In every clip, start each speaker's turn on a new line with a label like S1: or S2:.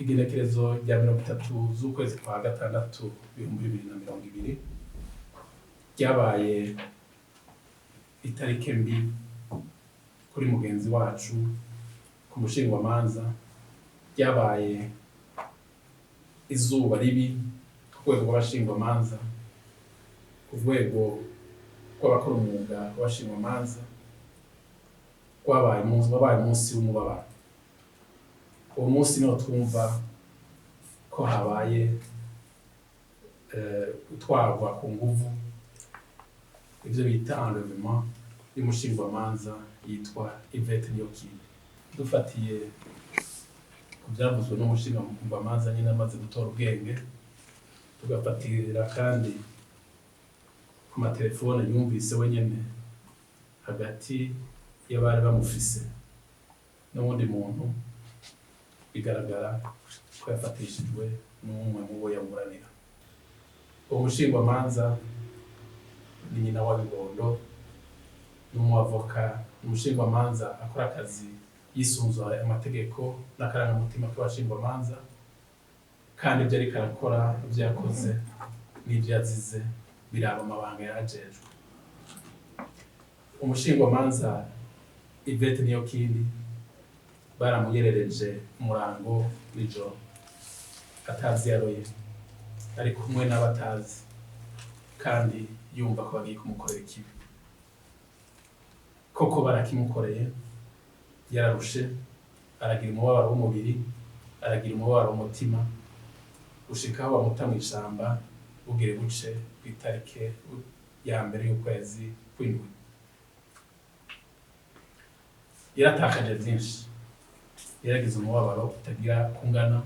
S1: Igenekerezo rya 30 z'ukwezi kwa gatandatu 2020 ryabaye itarike mbi kuri mugenzi wacu, ku mushingwamanza. Ryabaye izuba ribi ku rwego rw'abashingwamanza, ku rwego rw'abakora umwuga w'abashingwamanza. Rwabaye umunsi, wabaye umunsi w'umubabaro. Uwo munsi niho twumva ko habaye gutwarwa ku nguvu, ivyo bita enlèvement, y'umushingwamanza yitwa Yvette Niyokindi. Dufatiye ku vyavuzwe n'umushingwamanza nyine amaze gutora ubwenge, tugafatira kandi ku matelefone yumvise wenyene hagati y'abari bamufise n'uwundi muntu, bigaragara ko yafatishijwe n'umwe mu bo yaburanira. Uwo mushingwamanza ni nyina wa Bibondo, ni umwavoka, umushingwamanza akora akazi yisunzuye amategeko n'akarangamutima k'abashingwamanza, kandi ibyo ariko arakora, ibyo yakoze n'ibyo yazize biraba amabanga yarajejwe. Umushingwamanza Yvette Niyokindi baramuyerereje umurango w'ijoro, atazi yaroye, ari kumwe n'abatazi, kandi yumva ko bagiye kumukorera ikibi. Koko barakimukoreye. Yararushe, aragira umubabaro w'umubiri, aragira umubabaro w'umutima, gushika aho bamuta mw'ishamba bugire buce kw'itarike ya 1 y'ukwezi kw'indwi. Yaratakaje byinshi, yaragize umubabaro utagira kungana,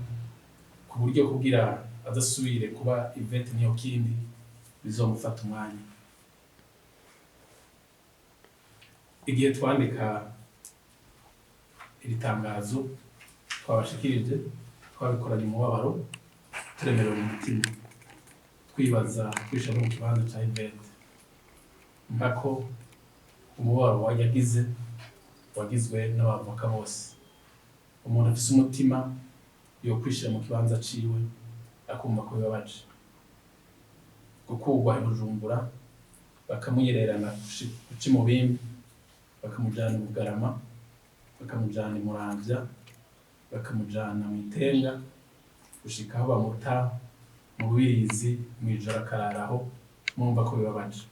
S1: ku buryo kugira adasubire kuba Yvette Niyokindi bizomufata umwanya. Igihe twandika iri tangazo twabashikirije, twabikoranye umubabaro, turemerewe mu mutima, twibaza kwishira no mu kibanza ca Yvette, mpako umubabaro yagize wagizwe n'abavoka bose. Umuntu afise umutima yokwishira mu kibanza ciwe, akumva ko bibabaje gukurwa i Bujumbura, bakamuyererana guca imubimbi, bakamujana i Bugarama, bakamujana i Muramvya, bakamujana mw'Itenga, gushika aho bamuta mu Rubirizi mw'ijoro akararaho. Murumva ko bibabaje.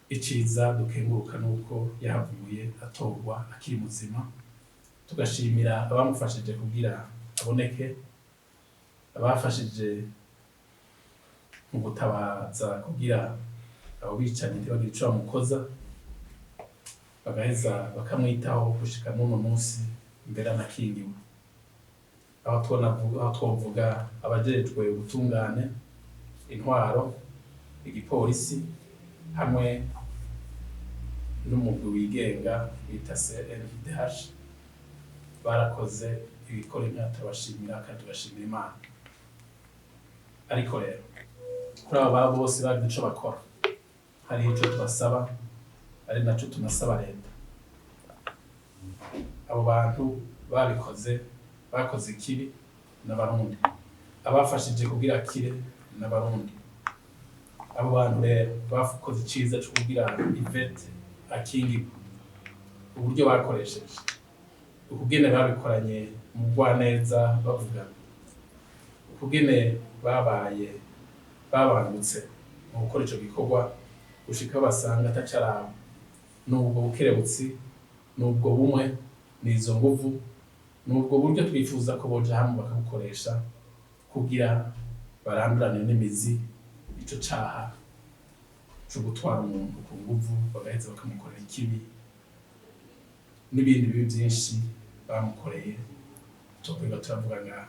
S1: Iciza dukenguruka nuko yahavuye atorwa akiri muzima, tugashimira abamufashije kugira aboneke, abafashije mu gutabaza kugira abo bicanyi ntibagire ico bamukoza, bagaheza bakamwitaho gushika n'uno munsi, mbere anakingiwe. Aho twovuga abajejwe ubutungane, intwaro, igipolisi hamwe n'umugwi wigenga bita CNDH, barakoze ibikora inka. Turabashimira kandi tugashimira Imana. Ariko rero kuri abo baba bose bagize ico bakora, hariho ico tubasaba, ari naco tunasaba leta. Abo bantu babikoze, bakoze ikibi, n'Abarundi. Abafashije kugira akire n'Abarundi. Abo bantu rero bakoze iciza co kugira Yvette akingirwe, uburyo bakoresheje, ukugene babikoranye mu bugwaneza, bavugana ukugene babaye babangutse mu gukora ico gikorwa gushika aho basanga atacaraba, n'ubwo bukerebutsi, n'ubwo bumwe, n'izo nguvu, n'ubwo buryo twifuza ko boja hamwe bakabukoresha kugira barandurane n'imizi ico caha co gutwara umuntu ku nguvu, bagaheza bakamukorera ikibi n'ibindi bibi vyinshi bamukoreye tokwiga turavuga ngaha.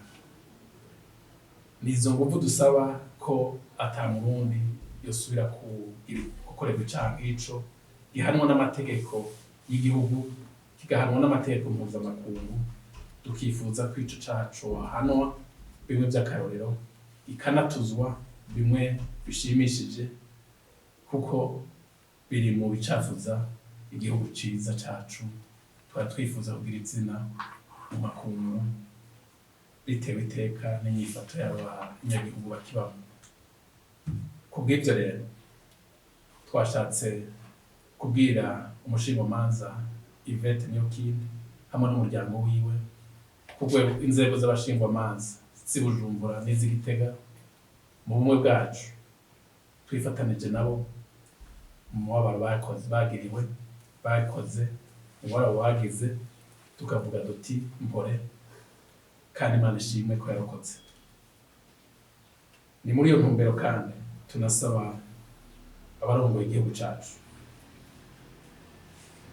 S1: Nizo nguvu dusaba ko ata Murundi yosubira gukorerwa icaha nk'ico, gihanwa n'amategeko y'igihugu, kigahanwa n'amategeko mpuzamakungu. Tukifuza ko ico caha cohanwa bimwe vy'akarorero, ikanatuzwa bimwe bishimishije, kuko biri mu bicafuza igihugu ciza cacu. Twari twifuza kugira izina mu makungu. Ritewe iteka n'inyifato y'abanyagihugu bakibamo. Kubw'ivyo rero, twashatse kubwira umushingwamanza Yvette Niyokindi hamwe n'umuryango wiwe, ku rwego inzego z'abashingwamanza z'i Bujumbura n'iz'i Gitega, mu bumwe bwacu twifatanije nabo mu mubabaro bakoze, bagiriwe, bakoze umubabaro bagize, tukavuga duti: "Mpore", kandi Imana ishimwe ko yarokotse. Ni muri iyo ntumbero kandi tunasaba abarongoye igihugu cacu,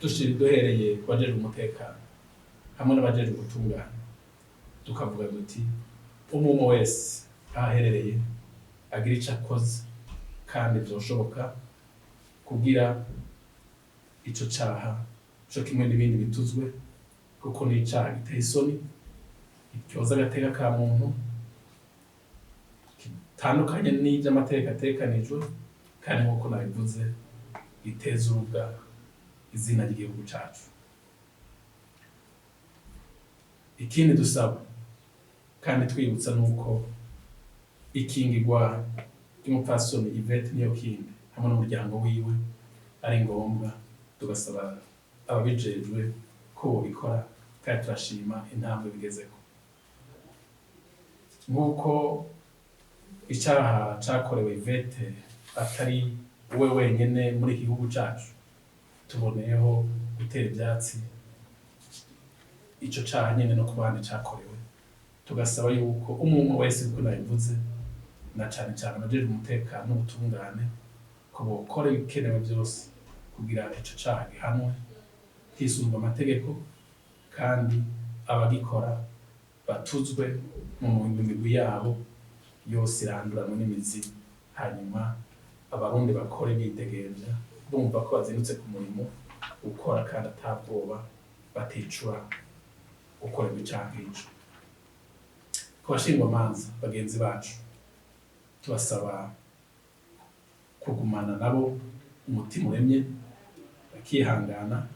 S1: dushira duhereye ku bajejwe umutekano hamwe n'abajejwe gutungana, tukavuga duti: umwe umwe wese aho aherereye agira ico akoze, kandi vyoshoboka, kugira ico caha co kimwe n'ibindi bituzwe, kuko ni icaha giteye isoni, gityoza agateka ka muntu, gitandukanye n'ivy'amategeko ategekanijwe, kandi nk'uko nabivuze, giteza urubwa izina ry'igihugu cacu. Ikindi dusaba kandi twibutsa nuko ikingirwa ry'umupfasoni Yvette Niyokindi hamwe n'umuryango wiwe ari ngombwa, tugasaba ababijejwe ko bobikora, kandi turashima intambwe bigezeko. Nk'uko icaha cakorewe Yvette atari we wenyene muri iki gihugu cacu, tuboneyeho gutera ivyatsi ico caha nyene no ku bandi cakorewe, tugasaba yuko umwe umwe wese, uko nabivuze, na cane cane abajejwe umutekano n'ubutungane, ko bokora ibikenewe vyose kugira ico caha gihanwe hisunzwe amategeko, kandi abagikora batuzwe mu migwi yabo yose, iranduranwe n'imizi, hanyuma Abarundi bakore bidegemvya, bumva ko bazindutse ku murimo ukora kandi atabwoba, baticura gukorerwa icaha nk'ico. Ku bashingwamanza bagenzi bacu, tubasaba kugumana nabo umutima uremye, bakihangana,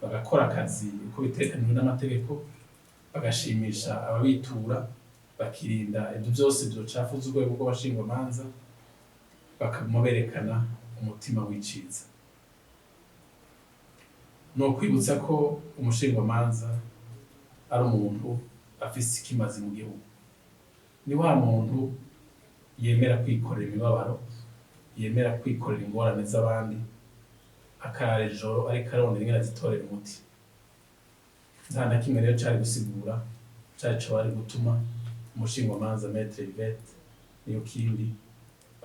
S1: bagakora akazi uko bitegekanijwe n'amategeko, bagashimisha ababitura, bakirinda ibyo byose vyocafuza urwego rw'abashingwamanza, bakaguma berekana umutima w'iciza. Ni ukwibutsa ko umushingwamanza ari umuntu afise ikimazi mu gihugu. Ni wa muntu yemera kwikorera imibabaro, yemera kwikorera ingorane z'abandi, akarara ijoro ariko arondera ingene azitorera umuti. Nta na kimwe rero cari gusigura, cari co bari gutuma umushingwamanza Maître Yvette Niyokindi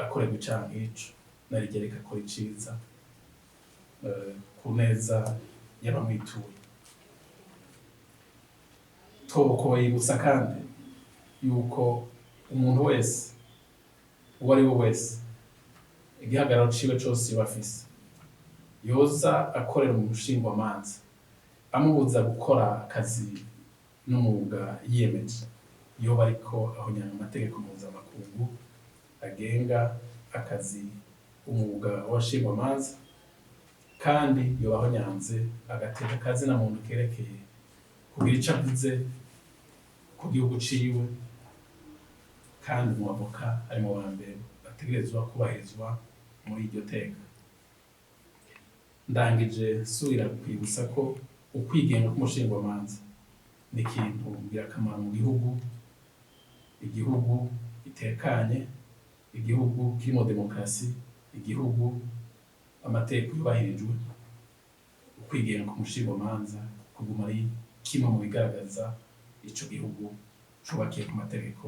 S1: akorerwa icaha nk'ico, narigereka akora iciza ku neza y'abamwituye. Twokoyibutsa kandi yuko umuntu wese, uwo ari we wese, igihagararo ciwe cose yoba afise, yoza akorera umushingwamanza amubuza gukora akazi n'umwuga yiyemeje, yoba ariko ahonyanga amategeko mpuzamakungu agenga akazi, umwuga w'abashingwamanza, kandi yoba ahonyanze agateka kazina muntu kerekeye kugira ico avuze ku gihugu ciwe, kandi umwavoka ari mu ba mbere bategerezwa kubahirizwa muri iryo teka. Ndangije nsubira kwibutsa ko ukwigenga k'umushingwamanza ni ikintu ngirakamaro mu gihugu. Igihugu gitekanye, igihugu kirimo demokarasi, igihugu amategeko yubahirijwe, ukwigenga k'umushingwamanza kuguma ari kimwe mu bigaragaza ico gihugu cubakiye ku mategeko.